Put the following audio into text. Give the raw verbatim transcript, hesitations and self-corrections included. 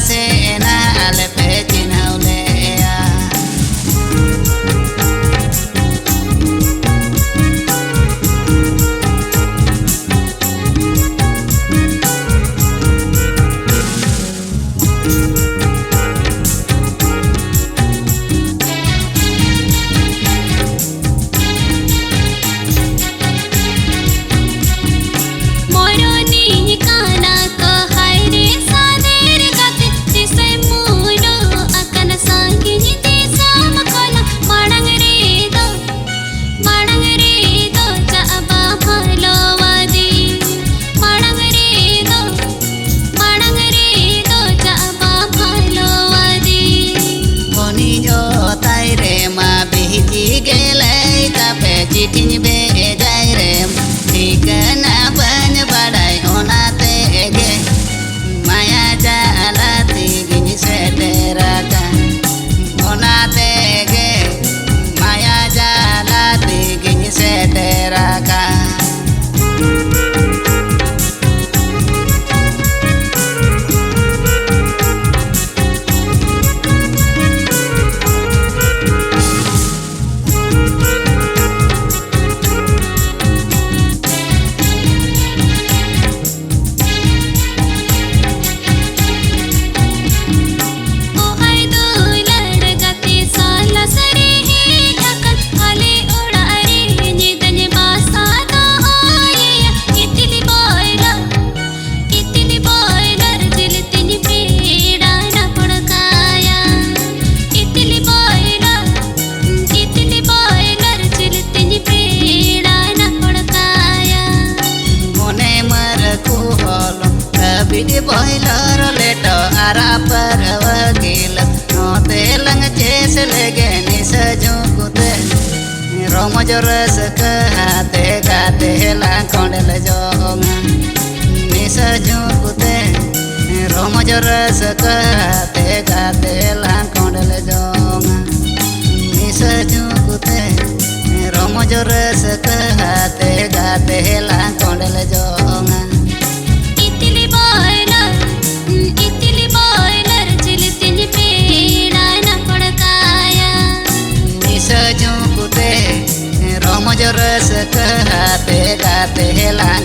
ᱥᱮ ᱮᱱᱟ ᱟᱞᱮ ᱯᱮ ᱪᱤᱱᱦᱟᱹᱣ ᱞᱮᱭᱟ᱾ ᱢᱚᱨᱚᱱᱤᱧ ᱠᱟᱱᱟ ᱠᱚ ᱦᱟᱭ ᱨᱮ ᱥᱟᱫᱮᱨ ᱜᱟᱛᱮ, ᱛᱤᱥᱮᱢ ᱢᱩᱞᱩᱜ ᱟᱠᱟᱱᱟ ᱥᱟᱺᱜᱤᱧ ᱫᱤᱥᱚᱢ ᱠᱷᱚᱱ᱾ ᱢᱟᱲᱟᱝ ᱨᱮᱫᱚ, ᱢᱟᱲᱟᱝ ᱨᱮᱫᱚ ᱪᱟᱜ ᱵᱟᱝ ᱦᱟᱞᱚᱣᱟᱫᱤᱧ᱾ ᱢᱟᱲᱟᱝ ᱨᱮᱫᱚ, ᱢᱟᱲᱟᱝ ᱨᱮᱫᱚ ᱪᱟᱜ ᱵᱟᱝ ᱦᱟᱞᱚᱣᱟᱫᱤᱧ᱾ ᱩᱱᱤ ᱡᱚᱛᱟᱭ ᱨᱮᱢᱟ ᱵᱤᱦᱤᱡᱤ ᱜᱮᱞᱟᱭ ᱛᱟᱯᱮ ᱪᱤᱴᱷᱤᱧ ᱵᱷᱮᱡᱟᱭ ᱨᱮᱢᱟ ᱴᱷᱤᱠᱟᱹᱱᱟ ᱵᱟᱹᱧ ᱵᱟᱲᱟᱭ ᱚᱱᱟ ᱛᱮᱜᱮ ᱢᱟᱭᱟ ᱡᱟᱞᱟ ᱛᱮᱜᱮᱧ ᱥᱮᱴᱮᱨ ᱟᱠᱟᱱ᱾ ᱚᱱᱟ ᱛᱮᱜᱮ ᱢᱟᱭᱟ ᱡᱟᱞᱟ ᱛᱮᱜᱮᱧ ᱥᱮᱴᱮᱨ ᱟᱠᱟᱱ᱾ ᱚ ᱟᱭ ᱫᱩᱞᱟᱹᱲ ᱜᱟᱛᱮ ᱥᱟᱞᱟ ᱥᱟᱹᱨᱤ ᱦᱮᱡ ᱟᱠᱟᱱ ᱟᱞᱮ ᱚᱲᱟᱜ ᱨᱮ ᱧᱤᱫᱟᱹᱧ ᱵᱟᱥᱟ ᱫᱚᱦᱚᱭᱮᱭᱟ᱾ ᱤᱛᱤᱞ ᱵᱚᱭᱞᱟᱨ, ᱤᱛᱤᱞ ᱵᱚᱭᱞᱟᱨ ᱡᱤᱞ ᱛᱤᱧ ᱯᱮᱲᱟ ᱱᱟᱯᱚᱲ ᱠᱟᱭᱟ᱾ ᱤᱛᱤᱞ ᱵᱚᱭᱞᱟᱨ, ᱤᱛᱤᱞ ᱵᱚᱭᱞᱟᱨ ᱡᱤᱞ ᱛᱤᱧ ᱯᱮᱲᱟ ᱱᱟᱯᱚᱲ ᱠᱟᱭᱟ᱾ ᱢᱚᱱᱮ ᱢᱟᱨ ᱠᱚ ᱦᱚᱞᱚ ᱵᱤᱰᱤ ᱵᱚᱭᱞᱚᱨ ᱞᱮᱴᱚ ᱟᱨ ᱯᱟᱹᱨᱣᱟᱹ ᱜᱤᱞᱟᱹᱥ ᱱᱚᱛᱮ ᱞᱟᱝ ᱪᱮᱥ ᱞᱮᱜᱮ ᱱᱤᱥᱟᱹ ᱡᱩᱜᱩᱛᱮ᱾ ᱨᱚᱢᱚᱡᱽ ᱨᱟᱹᱥᱠᱟᱹ ᱦᱟᱛᱮ ᱜᱟᱛᱮ ᱞᱟᱝ ᱠᱚᱸᱰᱮᱞ ᱡᱚᱝᱟ᱾ ᱱᱤᱥᱟᱹ ᱡᱩᱜᱩᱛᱮ ᱨᱚᱢᱚᱡᱽ ᱨᱟᱹᱥᱠᱟᱹ ᱦᱟᱛᱮ ᱜᱟᱛᱮ ᱞᱟᱝ ᱠᱚᱸᱰᱮᱞ ᱡᱚᱝᱟ᱾ ᱱᱤᱥᱟᱹ ᱡᱩᱜᱩᱛᱮ ᱨᱚᱢᱚᱡᱽ ᱨᱟᱹᱥᱠᱟᱹ ᱦᱟᱛᱮ ᱜᱟᱛᱮ ᱞᱟᱝ ᱠᱚᱸᱰᱮᱞ ᱡᱚᱝᱟ᱾ ᱤᱛᱤᱞ ᱵᱚᱭᱞᱚᱨ, ᱤᱛᱤᱞ ᱵᱚᱭᱞᱚᱨ ᱨᱟᱹᱥᱠᱟᱹ ᱟᱛᱮ ᱜᱟᱛᱮ ᱞᱟᱝ